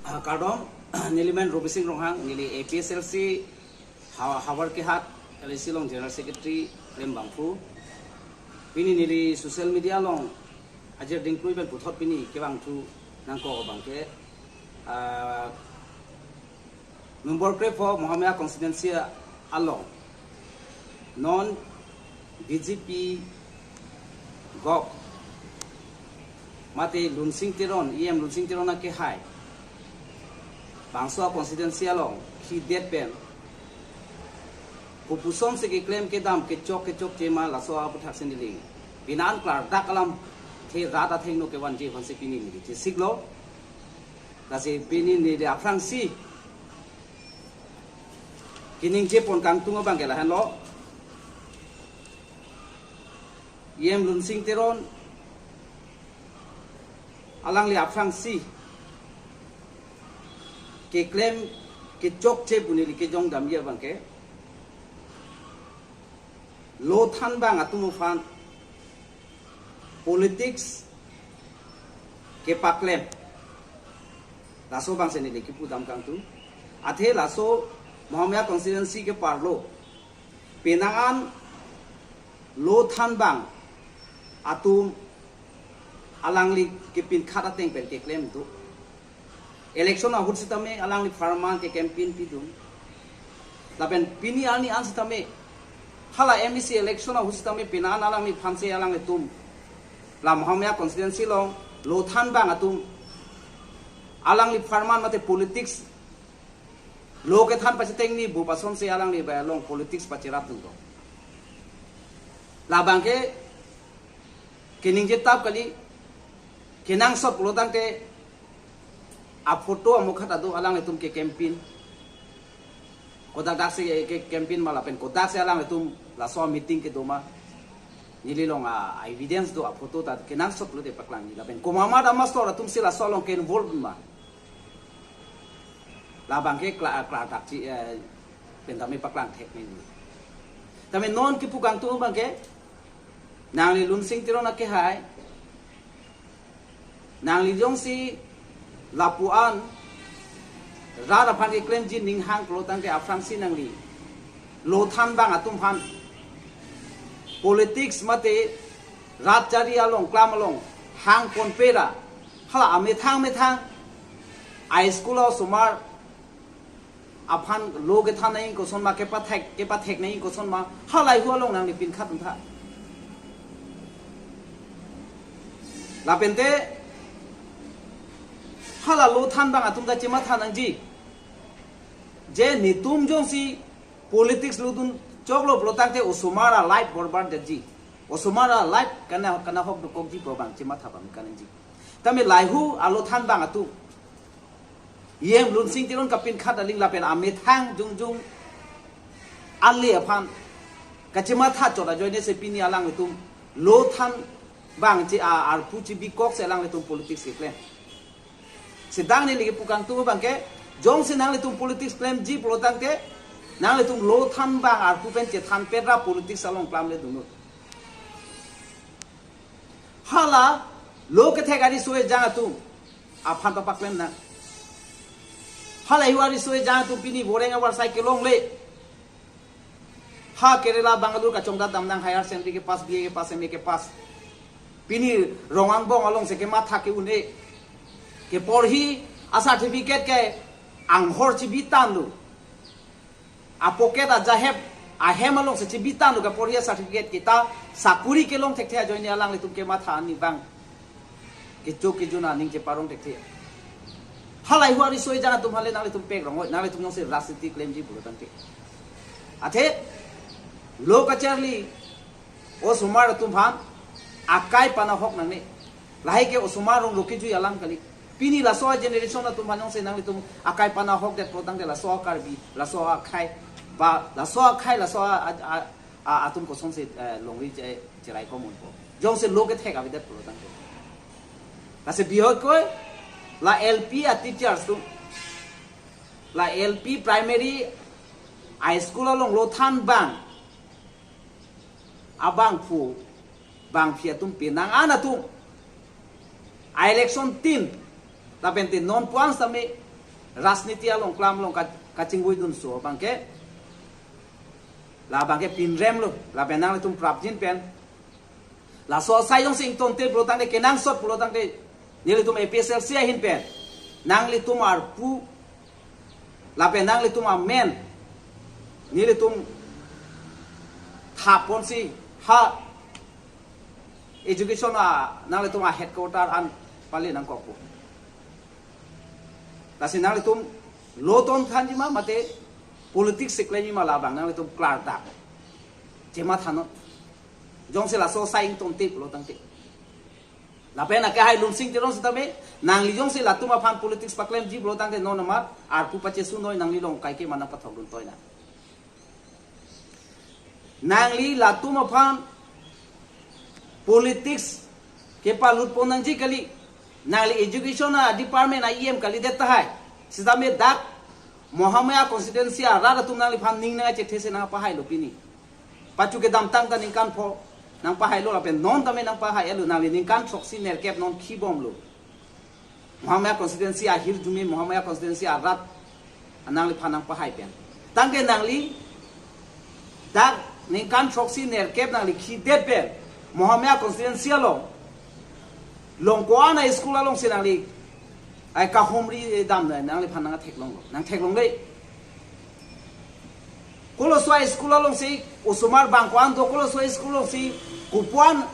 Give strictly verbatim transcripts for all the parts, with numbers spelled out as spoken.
Ah, kardom, neli men Robising Ronghang, neli A P S L C Ha-, Howraghat L A C along General Secretary klembangphu. Pini neli social media along ajir dingklui pen puthot pini kevangthu nangkok abangke, ah, Member krepho Mahamaya constituency along non B J P gov mate Lunsing Teron, E M Lunsing Teron akehai bangso constituency along khidet pen kopuson si keklem kedam kechok kechokche ma laso aputhaksi neli penang klardak alamthe rat athengno kevanji aphansi pini neli chesiklo. Lasi pini neli aphrangsi keningje pon kangtung abangke lahenlo. E M Lunsing Teron alangli aphrangsi keklem kechokche pu neli kejong damji abangke lo thanbang atum aphan politics kepaklem. Laso abangsi neli kipu dam kangtung. Athe laso Mahamaya constituency keparlo penang an lo thanbang atum alangli kepinkhat ateng pen keklem do. Election ahut sitame alangli pharman ke campaign pidun. Lapen pini arni an sitame hala M A C election ahut sitame penang an alangliphansi alanglitum la Mahamaya constituency along lo thanbang atum alangli pharman mate politics lo kethan pachetengni pu asonsi alangli bai along politics pacherapdun do. Labangke keningje tap kali, kenangsot pulo tangte aphoto amokha ta do alanglitum ke campaign. Kodak daksi ke campaign ma lapen kodaksi alanglitum laso meeting kedo ma. Neli along a evidence do aphoto ta kenangsot pulote paklang neli lapen komat amat asor atumsi laso along ke-involve ma. Labangke kla-, klardak chi, eh, pen tame paklang thek neli. Tame non kipu kangtung abangke nangli Lunsing Teron akehai, nangli jongsi lapu an rat aphan keklemji ning hang pulo tangte aphrangsi nangli lo thanbang atum aphan politics mate rat chari along klam along hang ponpe ra hala amethang methang a school osomar aphan lo kethan nangji koson ma, kepathek, kepathek nangji koson ma, halahei hu along nangli pinkhat untha. Lapente hala lo thanbang atum ta chematha nangji. Je netum jongsi politics lodun choklo pulo tangte osomar a life borbad detji. Osomar a life kana, kana hok dokokji pu abang chematha pame nangji. Tame lahei hu alo thanbang atum E M Lunsing Teron kapinkhat aling lapen amethang jongjong ale aphan kachematha chot ajoine si pini alanglitum lo thanbang che a arpu chebikoksi alanglitum politics keklem. Seta neli kipu kangtung abangke jongsi nanglitum politics klemji pulo tangte nanglitum lo thanbang arpu pen chethanpet ra politics along klamle dunnon. Hala lo kethek ariso ejang atum aphan ta paklem nang. Halahei hu ariso ejang atum pini boreng avar sai kelongle. Ha Kerala, Bangalore kachongdat damnang, higher secondary kepass, B A kepass, M A kepass. Pini rong angbong alongsi kematha ke-un-e. Keporhi a-certificate ke anghor chebi tanglo. A-pocket ajahep ahem alongsi chebi tanglo keporhi a-certificate, kita sakuri kelong thekthe ajoine alanglitum kematha ani abang kecho kejun aning cheparong thekthe. Halahei hu ariso ejang atum aphan le nanglitum pek rong-oi, nanglitum jongsi rajniti klemji pulo tangte. Athe lo kacharli osomar atum aphan akai panahok nangne. Lahei ke osomar rong rokijui alam kali. Pini laso a-generation atum aphan jongsi nanglitum akai panahokdet pulo tangte laso a-Karbi, laso a-akhei, ba laso a-akhei, laso a, a, a, a, atum kosonsi, eh, longri che, cherai komunpo. Jongsi lo kethek avedet pulo tangte. Lasi bihotkoi la L P a-teachers atum, la L P primary, high school along lo thanbang abangphu bangphi atum penang an atum a-election tin lapente non pu-an sitame rajniti along klam along ka-, kachingvoi dunso abangke, labangke pinrem lo, lapen nanglitum prapjin pen. Laso asai jongsi ingtonte pulo tangte, kenangsot pulo tangte, nelitum A P H L C ahin pen nanglitum arpu lapen nanglitum amen nelitum thapponsi ha education a nanglitum a headquarter an pali nangkokpo. Lasi nanglitum lo ton thanji ma mate politics si klemji ma, labang nanglitum klardak chemathanon. Jongsi laso asai ingtonte pulo tangte. Lapen akehai Lunsing Teron sitame, nangli jongsi latum aphan politics paklemji pulo tangte, non amar arpu pachesunoi, nangli along kaike ma nangpathokdun toina. Nangli latum aphan politics kepalutpon nangji kali. Nangli education a department a E M kalidet tahai. Sitame dak Mahamaya constituency arat atum nangliphan ning nangchethe si nangpahailo pini. Pachu kedamtang ta ningkan pho nangpahailo, lapen non tame nangpahai-etlo, nangli ningkan throksi nerkep non khibomlo. Mahamaya constituency ahirjume, Mahamaya constituency arat nangliphan nangpahai pen. Tangke nangli dak ningkan throksi nerkep nangli khidet pen Mahamaya constituency along, long ko-an a school alongsi nangli ai kahumri dam na nangliphan nangtheklonglo, nangtheklongle. Koloso a school alongsi osomar bang ko-an do, koloso a school alongsi kopuan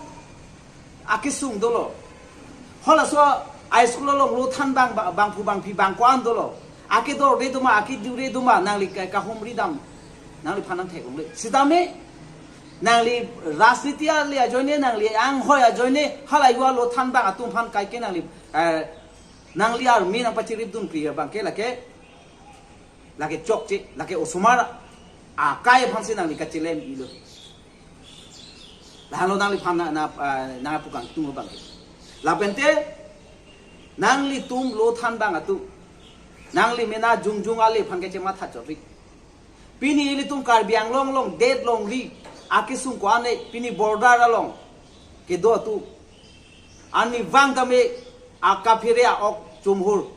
akesung dolo. Halaso a school along lo than bang, bang, bangphu bangphi bang ko-an dolo. Akedorde doma, akedure doma, nangli ka-, kahumri dam nangliphan nangtheklongle. Sitame nangli rajniti ali ajoine, nangli anghoi ajoine, halahei a lo than bang atum aphan kaike nangli, eh, nangli army nangpachiripdunpi abangke lake, lake chokche, lake osomar akai aphansi nangli kachelem-ilo. Lahenlo nangliphan na, na, ah, nangpu kangtung abangke. Lapente nanglitum lo than bang atum, nangli mena jongjong ale aphan kachematha chotri. Pini ilitum Karbi Anglong along det longri akesung ko-an-e, pini border along kedo atum, arnivang tame akaphere a-ok chumhur,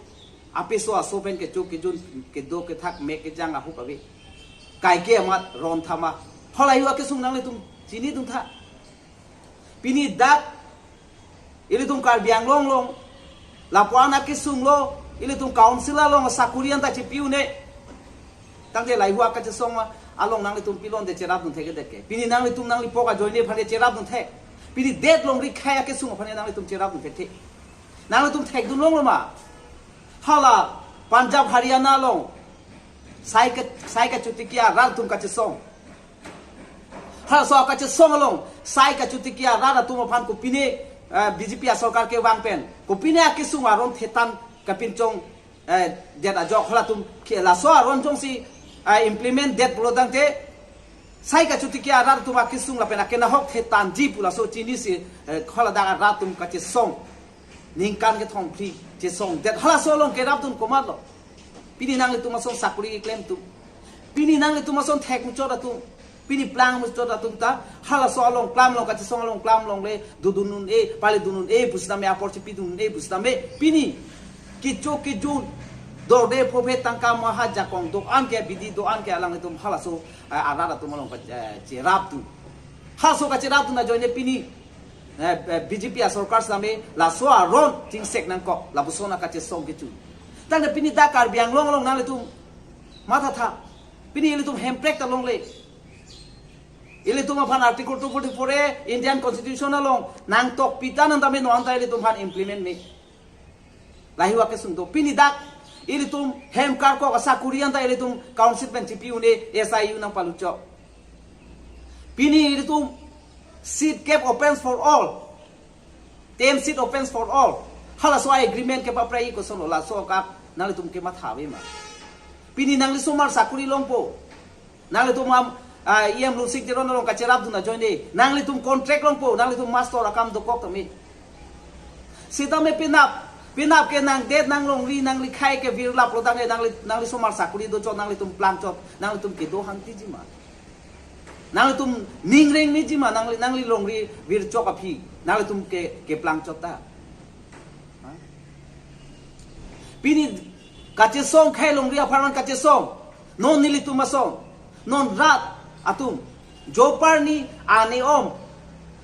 apiso aso pen kecho kejun, kedo kethak, mek kejang ahup ave. Kaike amat ron thama. Halahei akesung nanglitum chinidun tha. Pini dak ilitum Karbi Anglong along lapu-an akesung lo, ilitum council along sakuri anta chipi un-e. Tangte lahei akachesong ma along nanglitum pilonte cherapdun thekthedet ke. Pini nanglitum nanglipok ajoine aphan cherapdun thek. Pini det longri khei akesung aphan nanglitum cherapdun thekthe. Nanglitum thekdun longlo ma? Hala Punjab, Haryana along sai ka, sai kachotiki arat atum kachesong. Halaso kachesong along sai kachotiki arat atum aphan kopine, eh, B J P asorkar kevang pen kopine akesung aron thetan kapinchong, eh, det ajok, halatum ke laso aron jongsi, eh, implement det pulo tangte, sai kachotiki arat atum akesung lapen akenahok thetanji pu laso chinisi, eh, haladak arat atum kachesong. Ningkan kethom phli chesongdet. Halaso along kerapdun komatlo? Pini nanglitum ason sakuri keklem atum, pini nanglitum ason thek muchot atum, pini plang muchot atum ta halaso along klam along, kachesong along klam alongle dodun un-e, palidun un-e pusitame, apor chipidun un-e pusitame, pini kecho kejun, dorde phophe, tangka maha, jakong do-an ke, bidi do-an ke, alanglitum halaso, eh, arat atum along, eh, cherapdun. Halaso kacherapdun ajoine pini, eh, eh, B J P asorkar sitame laso aron chingsek nangkok, lapuson akachesong kecho. Tangte pini dak Karbi Anglong along nanglitum mathatha. Pini ilitum hemprek ta longle. Ilitum aphan Article two forty-four A Indian Constitution along nangtokpi ta nang tame non anta ilitum aphan implement me. Lahei akesung do. Pini dak ilitum hem karkok asakuri anta ilitum council pen chipi un-e, S I U nangpaluchok. Pini ilitum seat kep opens for all, ten seat opens for all. Halaso agreement kepaprai koson lo, laso ka nanglitum kematha ave ma? Pini nangli somar sakuri longpo. Nanglitum am, ah, E M Lunsing Teron along kacherapdun ajoine nanglitum contract longpo, nanglitum master akam dokok tame. Sitame penap, penap ke nangdet, nanglongri, nanglikhai ke virlaplo tangte nangli, nangli somar sakuri dochot, nanglitum plangchot, nanglitum kedo hangtiji ma? Nanglitum ning rengmeji ma, nangli, nangli longri virchok aphi nanglitum ke, keplangchot ta? Ha? Pini Kachesong khei longri apharman kachesong. Non nelitum asong. Non rat atum. Joparni ane om.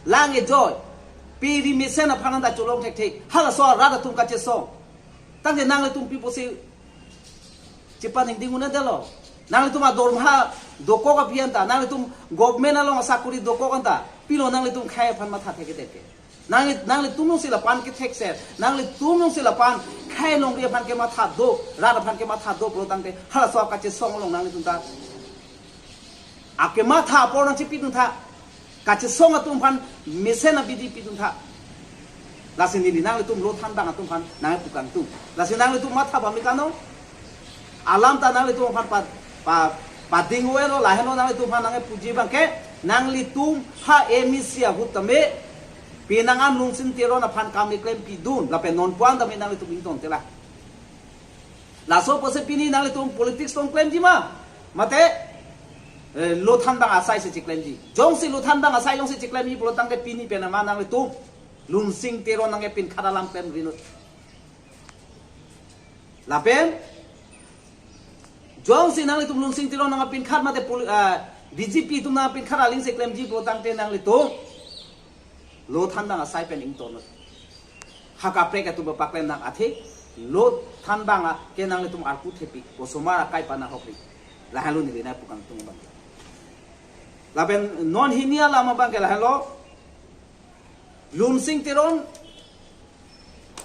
Lang ejoy. Piri mesen apharman ta cholong thekthe. Halaso rat atum kachesong. Tangte nanglitum pi pusi chepaningding un-edetlo. Nanglitum adorma dokok aphi anta. Nanglitum government along asakuri dokok anta. Pilo nanglitum khei aphan matha thekthekthe. Nangli, nanglitum jongsi lapu-an kethekser, nanglitum jongsi lapu-an khei longri aphan kematha do, rat aphan kematha do pulo tangte, halaso kachesong along nanglitum ta akematha apor nangchipidun tha, kachesong atum aphan mesen abidi pidun tha. Lasi neli nanglitum lo thanbang atum aphan nangpukangtung. Lasi nanglitum matha pamikano. Alam ta nanglitum aphan pa, pa, pading-o-etlo, lahenlo nanglitum aphan nangpuji abangke, nanglitum ha M E C ahut tame, penang an Lunsing Teron aphan kam keklem pidun, lapen non pu-an tame nanglitum ingtonte la. Laso pusi pini nanglitum politics tong klemji ma? Mate, eh, lo thanbang asai si chiklemji. Jongsi lo thanbang asai jongsi chiklemji pulo tangte pini pen ama nanglitum Lunsing Teron nangkepinkhat alam klemri non. Lapen, jongsi nanglitum Lunsing Teron nangpinkhat mate poli-, ah, B J P atum nangpinkhat aling si klemji pulo tangte nanglitum lo thanbang asai pen ington non. Ha kaprek atum paklem nang athe lo thanbang ke nanglitum arpu thepi. Osomar akai pana hokri. Lahenlo neli nangpukangtung abang. Lapen non hini alam abangke lahenlo. Lunsing Teron,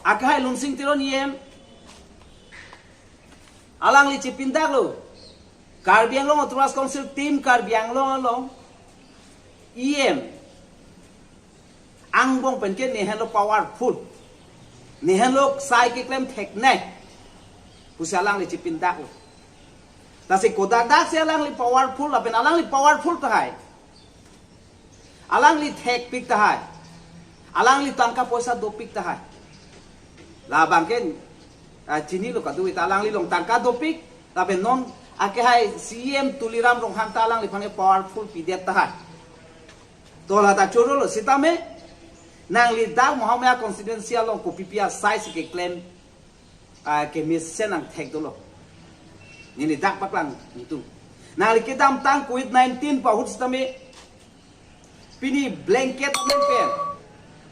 akhai Lunsing Teron E M, alangli chipindaklo. Karbi Anglong Autonomous Council Team Karbi Anglong along E M angbong penke nehenlo powerful. Nehenlo sai keklem theknei pusi alangli chipindaklo. Lasi kodak dak si alangli powerful, lapen alangli powerful tahai. Alangli thekpik tahai. Alangli tangka poisa dopik tahai. Labangke, ah, chinilo kadu ita alangli along tangka dopik. Lapen non akhai C E M Tuliram Ronghang ta alangliphan powerful pidet tahai. To la ta chorolo sitame nangli dak Mahamaya constituency along kopi pi asai si keklem, ah, kemesen nangthek dolo. Neli dak paklangdun. Nangli kedamtang covid nineteen pu ahut sitame pini blanket amen pen,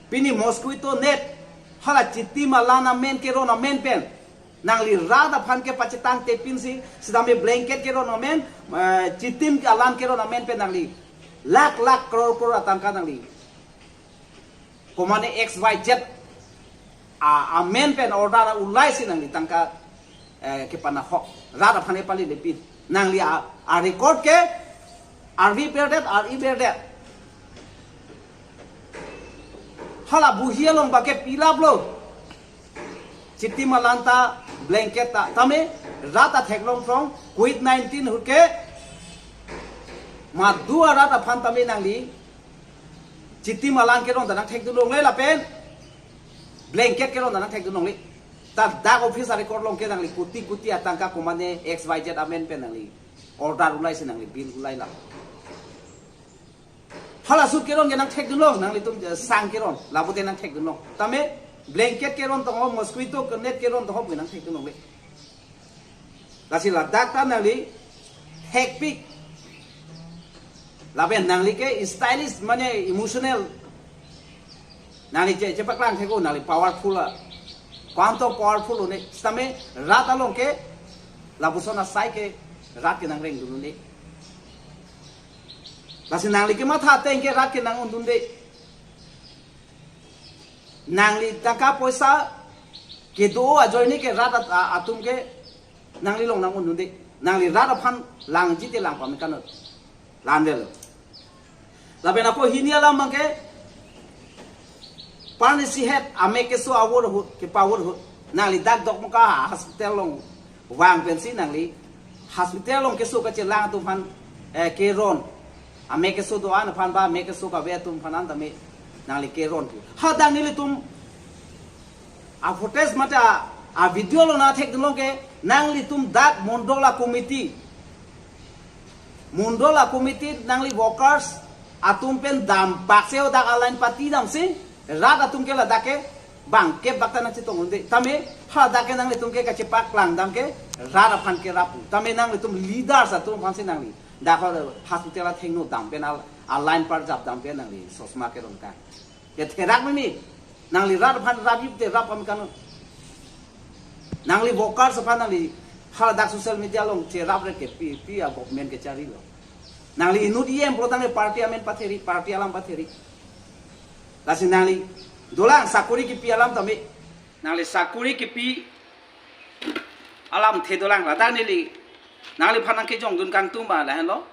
pini mosquito net, hala chitim alan amen keron amen pen, nangli rat aphan kepachetangte pinsi, sitame blanket keron amen, eh, chitim alan keron amen pen nangli lakh lakh crore crore atangka nangli komatne X Y Z a, amen pen order ulai si nangli tangka, eh, kepana hok. Rat aphan epali lepin. Nangli a, a record ke arvi berdet, arvi berdet. Hala buhi along bake pilaplo. Chitim alan ta blanket ta. Tame rat ta theklong throng covid nineteen ahut ke madu arat aphan tame nangli chitim alan keron ta nangthekdun longle lapen blanket keron ta nangthekdun longle. Ta dak office a record along ke nangli kuti kuti atangka komatne X Y Z amen pen nangli order ulai si nangli bill ulai la. Hala sut keron ke nangthekdunlo, nanglitum, eh, sang keron, labute nangthekdunlo. Tame blanket keron tong ho, mosquito net keron tong ho, nangthekdun longle. Lasi ladak ta nangli thekpik. Lapen nangli ke stylish mane emotional. Nangli che, chepaklang thek-o, nangli powerful a. Kwanto powerful lo ne. Sitame rat along ke lapuson asai ke rat ke nangrengdun un-e. Lasi nangli kematha ateng ke rat ke nang-undunde. Nangli tangka poisa kedo ajoine ke rat at-, a-, atum ke nangli along nang-undunde. Nangli rat aphan langji te lang pamikano. Landel. Lapen ako hini alam abangke parnisi het ame keso avur ahut, kepa-avur ahut. Nangli dak Dokmoka hospital along vang pensi nangli hospital along keso kachelang atum aphan, eh, keron. Ame keso do-an aphan ba ame keso kave atum aphan an tame nangli keron pu. Hadak nelitum a footage mate a, a video along nangthekdunlong ke nanglitum dak mondol a committee. Mondol a committee nangli workers atum pen dam pakse o dak a line party damsi rat atum ke ladak ke Bang ke bak ta nangchetong unde. Tame hadak ke nanglitum ke kachepaklang dam ke rat aphan kerap pu. Tame nanglitum leaders atum aphansi nangli. Dak ho hospital athengno dam pen al, a line parjap dam pen nangli sosma kerong ka. Ke therak meme. Nangli rat aphan rap ip te rap am kano. Nangli workers aphan nangli hadak social media along cherap re ke pi, pi a government kecharilo. Nangli inut E M pulo tangte party amen patheri, party alam patheri. Lasi nangli dolang sakuri kipi alam tame. Nangli sakuri kipi alamthe dolang, ladak neli nangliphan nangkejongdun kangtung ba lahenlo.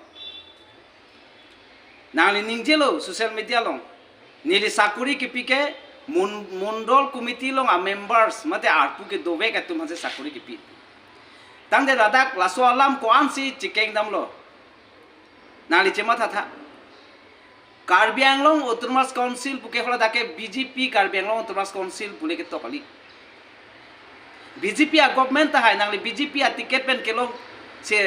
Nangli ningjelo social media along. Neli sakuri kipi ke mon-, mondol committee along a members mate arpu kedovek atum aphansi sakuri kipi. Tangte ladak laso alam ko-ansi chekeng damlo. Nangli chematha tha. Karbi Anglong Autonomous Council puke haladak ke B J P Karbi Anglong Autonomous Council pule ketok kali. B J P a government tahai, nangli B J P a ticket pen kelong si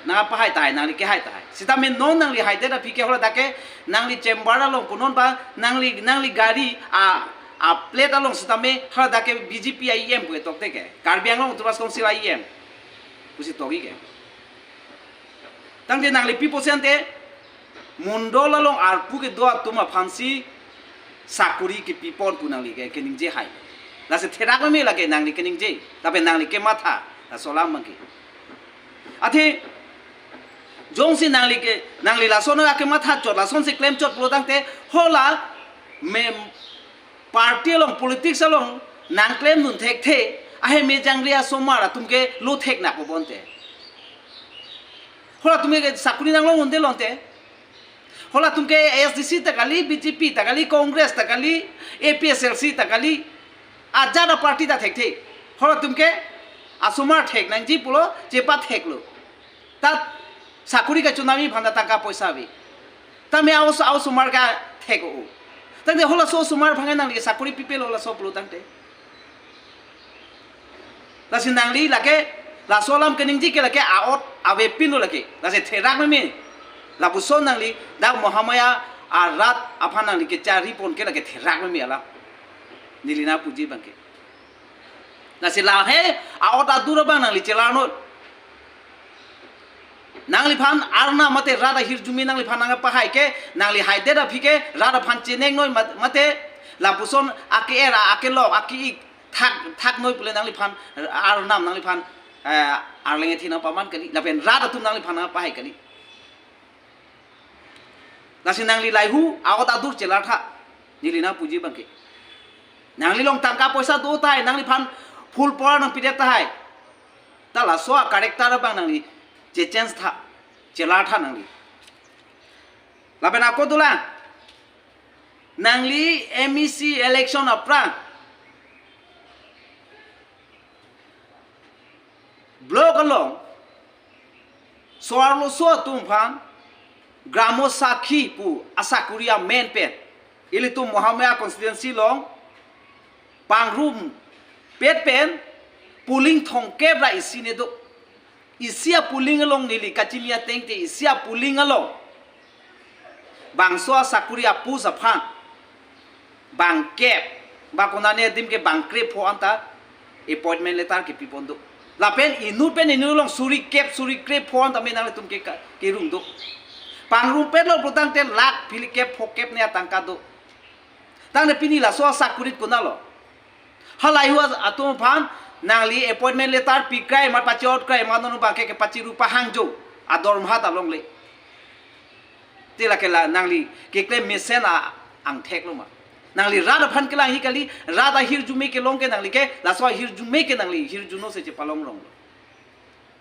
nangpahai tahai, nangli kehai tahai. Sitame non nangli haidet aphi ke haladak ke nangli chamber along punon ba nangli, nangli gari a, a plate along sitame haladak ke B J P a E M pu ketok te ke. Karbi Anglong Autonomous Council a E M pusi tokji ke. Tangte nangli pi pusi ante mondol along arpu kedo atum aphansi sakuri kepipon pu nangli ke keningje hai. Lasi therak meme lake nangli keningje. Tapi nangli kematha. Laso alam abang ke. Athe jongsi nangli ke, nangli laso nang kematha chot, lasonsi klem chot pulo tangte hala mem party along, politics along nangklemdun thekthe, ahem mejangri asomar atum ke lo thek nak bonte. Halatum ke sakuri nanglong unde lonte. Halatum ke A S D C ta kali, B J P ta kali, Congress ta kali, A P H L C ta kali, ajat a party ta thekthe. Halatum ke asomar thek nangji pulo chepatheklo. Tat sakuri kachonami aphan ta tangka poisa ave. Tame a-os, a-osomar ke thek-o. Tangte halaso osomar aphan nangli sakuri pipelo laso pulo tangte. Lasi nangli lake laso alam keningje ke lake a-ot avepinlo lake. Lasi therak meme. Lapuson nangli dak Mahamaya arat aphan nangli kecharipon ke lake therak meme alam. Neli nangpuji abang ke. Lasi lahei a-ot adur abang nangli chelarnon. Nangliphan arnam mate rat ahirjume nangliphan nangpahai ke, nangli haidet aphi ke rat aphan chenengnoi mat-, mate lapuson ake-er, akelok, ake-ik thak, thaknoi pule nangliphan arnam nangliphan, eh, arleng ethi nangpaman kali, lapen rat atum nangliphan nangpahai kali. Lasi nangli laihu a-ot adur chelar tha. Neli nangpuji abang ke. Nangli along tangka poisa do tahai, nangliphan full power nangpidet tahai. Ta laso a-character abang nangli che-change tha, chelar tha nangli. Lapen ako dolang. Nangli M A C election aphrang block along so-arloso atum aphan Gramo Sakhi pu asakuri amen pen ilitum Mahamaya constituency along pangrumpet pen polling thomkep ra isi ne do. Isi a-polling along neli kachini ateng te isi a-polling along bangso asakuri a-post aphan bangkep, ba konane adim ke bangkrepho anta appointment letter kepipon do. Lapen inut pen inut along suri kep, suri krepho anta me nanglitum ke ka-, kerung do. Pangrumpetlo pulo tangte lakh phlikep phokep ne atangka do. Tangte pini laso asakuri konatlo? Halaihu atum aphan nangli appointment letter pikrai amat, pachi-ot krai amat, non abang ke kepachiru pahangjo adormaha ta longle. Te lake la nangli keklem mesen a-angthek lo ma? Nangli rat aphan kelangji kali, rat ahirjume kelong ke nangli ke, laso ahirjume ke nangli hirjuno si chepalong ronglo.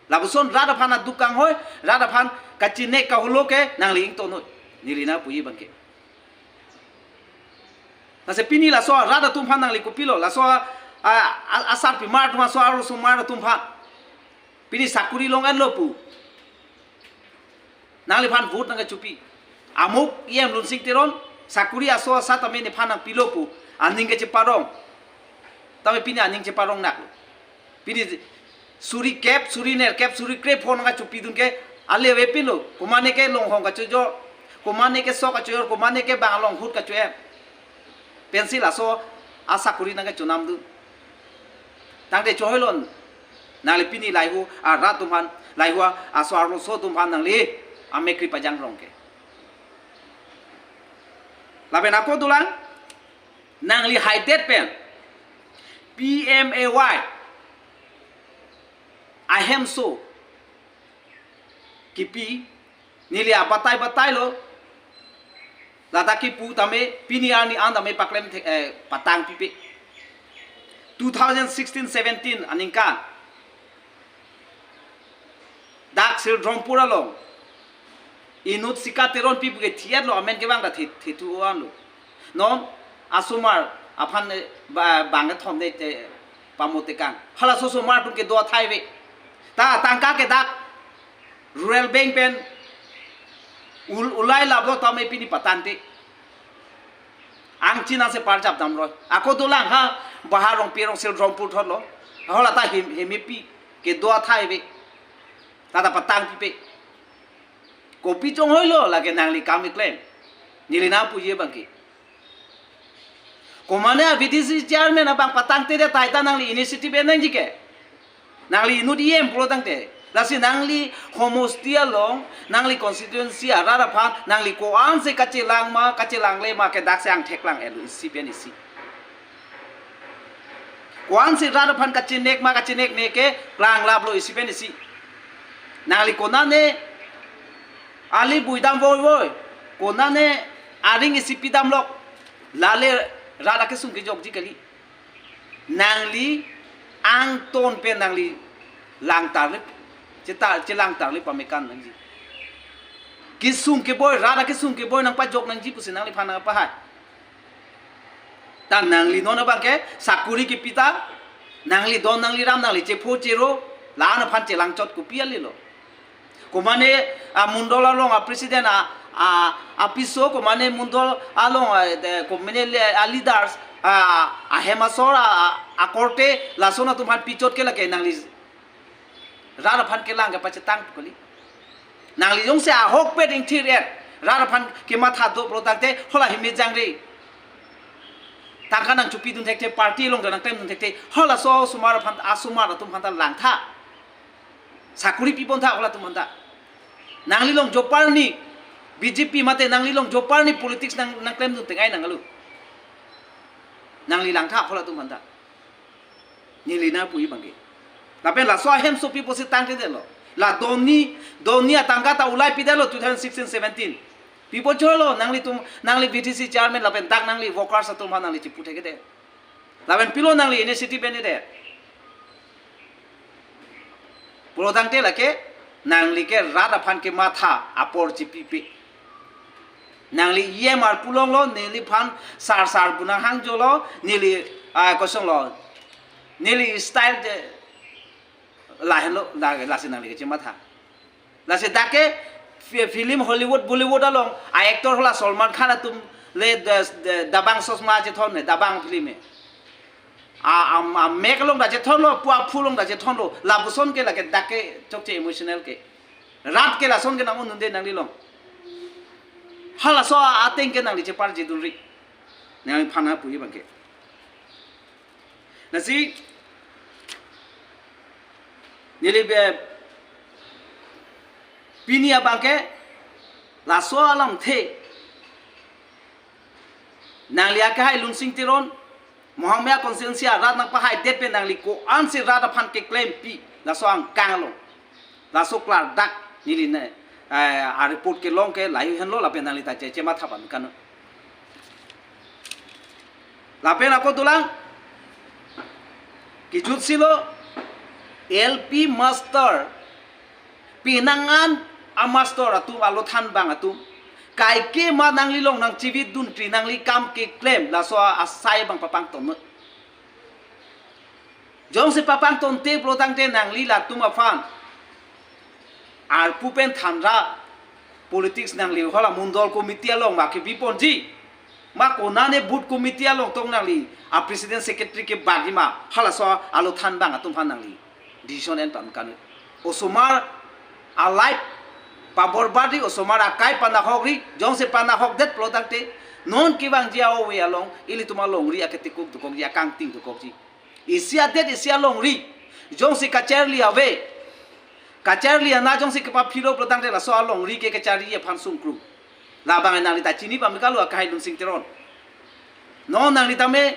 Lapuson rat aphan aduk kanghoi, rat aphan kachinek kaholo ke nangli ingtonoi. Neli nangpuji abang ke. Lasi pini laso rat atum aphan nangli kopilo, laso a, a, a, asarpimar atum, laso arlosomar atum aphan. Pini sakuri long-etlo pu nangliphan vote nangkachopi. Amuk E M Lunsing Teron sakuri aso asa tame nephan nangpilo pu aning kacheparong. Tame pini aning cheparong naklo. Pini suri kep, suri nerkep, suri krepho nangkachopidun ke ale avepinlo. Komane ke longhong kachojor, komane ke sok kachojor, komane ke bang along ahut kacho-em. Pensi laso asakuri nangkachonam do. Tangte chohoilon, nangli pini lahei-hui arat atum aphan, lahei-hui aso arloso atum aphan nangli amek kri pajang rong ke. Lapen ako dolang, nangli haidet pen P M A Y ahemso kipi, neli abatai batai lo, ladak kipu tame, pini arni an tame paklem the, eh, patang pipe. Two thousand sixteen seventeen aningkan, dak Sridharmpur along inut Sika Teronpi pu ke thiat lo, amen kevang ta thi, thithu an lo. Non asomar aphan, eh, ba, bang kethom de, eh, pamot tekang. Halaso osomar atum kedo athai ave. Ta tangka ke dak Rural Bank pen ul-, ulai laplo tame pini patangte. Angchin anse parjap damroi. Ako dolang ha, Bahar Rongpi arong Sridharmpur thotlo. Hala ta hem, hem epi kedo athai ave. Ta ta patang pipe. Kopi chonghoi lo lake nangli kam keklem? Neli nangpuji abang ke. Komane a V D C chairman abang patangte det, tai ta nangli initiative en nangji ke. Nangli inut E M pulo tangte. Lasi nangli homosti along, nangli constituency arat aphan, nangli ko-ansi kachelang ma, kachelangle ma ke daksi angthek lang-etlo isi pen isi. Ko-ansi rat aphan kachenek ma, kachenek ne ke klanglaplo isi pen isi. Nangli konane ali buidam voi voi, konane aring isi pidam lok, lale rat akesung kejokji kali. Nangli angton pen nangli langtarlip, cheta, chelangtarlip pamekan nangji. Kesung keboi, rat akesung keboi nangpajok nangji pusi nangliphan nangpahai. Ta nangli non abang ke sakuri kipi ta, nangli don nangli ram nangli chepho chero, la-an aphan chelangchot kopi ale lo? Komane a mondol along a president a, a, apiso, komane mondol along a, de, komane le, a leaders a, ahem asor a, a, akorte lason atum aphan pichot ke lake nangli rat aphan kelang kepachetang pu kali. Nangli jongsi ahokpet ingthir-et, rat aphan kematha do pulo tangte, hala himit jangre. Tangka nangchopidun thekthe, party along nangklemdun thekthe, halaso osomar aphan, asomar atum aphan ta langtha. Sakuri pipon tha halatum aphan ta. Nangli long joparni B J P mate nangli long joparni politics nang, nangklemdun tengai nang alu. Nangli langtha halatum aphan ta. Neli nangpuji abang ke. Lapen laso ahemso pi pusi tangte detlo? La doni, doni atangka ta ulai pidetlo two thousand sixteen seventeen. Pipo cholo nanglitum, nangli V D C chairman lapen dak nangli workers atum aphan nangli chipu thekthedet? Lapen pilo nangli initiative en-edet? Pulo tangte lake nangli ke rat aphan kematha apor chipipe. Nangli E M arpu longlo, neliphan sar sar pu nanghangjo lo, neli, ah, kosong lo, neli style de lahenlo, la, lasi nangli kechematha. Lasi dak ke fi-, film Hollywood, Bollywood along a actor hala Salman Khan atum le de, de, Dabangg Chashma chethon he, Dabangg film he. A, a, amek along ta chethonlo, pu aphu along ta chethonlo, lapuson ke lake dak ke chokche emotional ke. Rat ke lason ke nang-un-unde nangli long. Halaso ateng ke nangli cheparjidunri. Nangliphan nangpuji abang ke. Lasi neli be pini abang ke laso alamthe nangli akehai Lunsing Teron, Mahang Maya constituency arat nangpahaidet pen nangli ko-ansi rat aphan keklempi laso angkang along, laso klardak neli ne, eh, a report kelong ke lahei henlo lapen nangli ta che, chematha pame kan. Lapen ako dolang, kejutsi lo, L P master, penang an a master atum, alo thanbang atum, kaike ma nangli long nangchivit dunkri, nangli kam keklem, laso asai abang papangton. Jongsi papangtonte pulo tangte nangli latum aphan arpu pen thanra politics nangli hala mondol committee along ma kebiponji, ma konane booth committee along tong nangli a president secretary kebagi ma, halaso alo thanbang atum aphan nangli decision en pame kan. Osomar a life paborbadri, osomar akai panahokri, jongsi panahokdet pulo tangte Non kevangji a-ove along ilitum alongri aketekuk dokokji, akangting dokokji. Isi adet isi alongri. Jongsi kacharli ave, kacharli ana jongsi kepaphiro pulotangte laso alongri ke kacharli aphan sungkrung. Labang nangli ta chini pame kalo, akai Lunsing Teron. Non nangli tame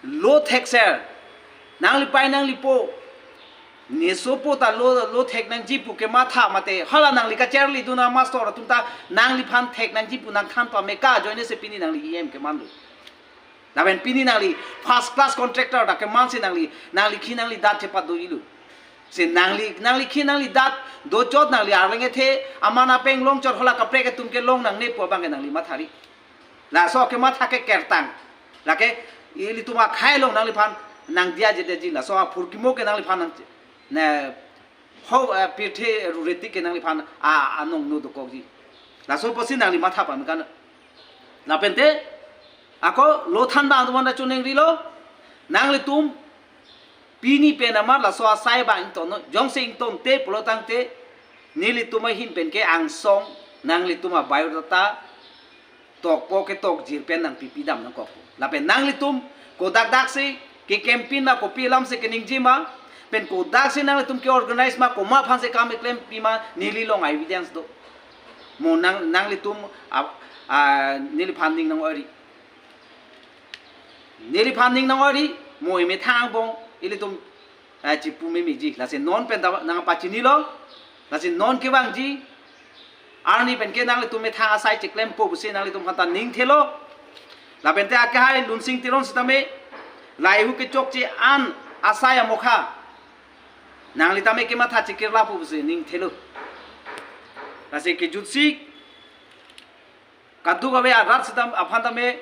lo thekser, nanglipei nanglipo, nesopo ta lo, lo thek nangji pu kematha mate, hala nangli kacharlidun amaster atum ta nangliphan thek nangji pu nangthan pame ka, ajoinesi pini nangli E M kemanlo. Lapen pini nangli first class contractor ta kemansi nangli, nangli khi nangli dat chepat do-ilo. Si nangli, nangli khi nangli dat dochot, nangli arleng ethe aman apeng longchot, hala kaprek atum ke long nangne pu abang ke nangli mathari. Laso kematha ke kertang. Lake ilitum akhei along nangliphan nangdiya jedetji, laso aphurkimo ke nangliphan nang, ne, ho, eh, pirthe rureti ke nangliphan a, anong no dokokji. Laso pusi nangli matha pame kan. Lapente ako lo than bang atum anta choningrilo, nanglitum pini pen amat laso asai abang ingtonnon, jongsi ingtonte pulotangte nelitum ahin pen ke angsong nanglitum a-biodata tokpo ketok jir pen nangpipi dam nangkokpo. Lapen nanglitum kodak daksi ke-campaign ma, kopi alamsi keningje ma, pen kodaksi nanglitum ke-organize ma, komat aphansi kam keklem pima, neli along evidence do. Mo nang, nanglitum a, a, neliphan ning nang-ori. Neliphan ning nang-ori, mo emethang angbong ilitum, eh, chipu memeji. Lasi non pen ta nangpachinilo. Lasi non kevangji arni pen ke nanglitum methang asai cheklempo pusi nanglitum aphan ta ning thelo. Lapente akhei Lunsing Teron sitame laheihui kechokche an asai amokha nangli tame kematha chekirlapo pusi ning thelo. Lasi kejutsi kadokave arat sitam aphan tame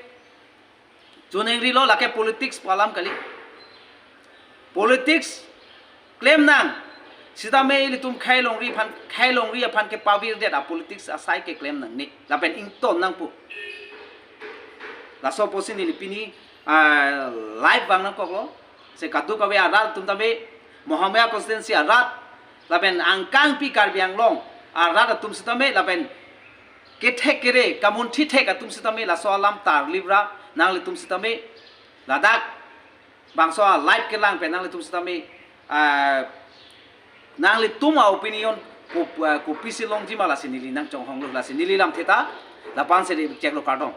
choningrilo, lake politics pu alam kali. Politics klem nang sitame ilitum khei longri aphan, khei longri aphan kepavirdet a-politics asai keklem nangne. Lapen ington nangpo. Laso pusi neli pini, ah, live vang nangkoklo. Si kadokave arat atum tame, Mahamaya constituency arat, lapen angkangpi Karbi Anglong arat atum sitame, lapen kethek kere, kamunthi thek atum sitame, laso alam tarlip ra nanglitum sitame, ladak bangso a-live kelang pen nanglitum sitame, ah, nanglitum a-opinion ko, ah, kopisi longji ma, lasi neli nangchonghonglo, lasi neli lamthe ta la-an si ri cheklo, kardom.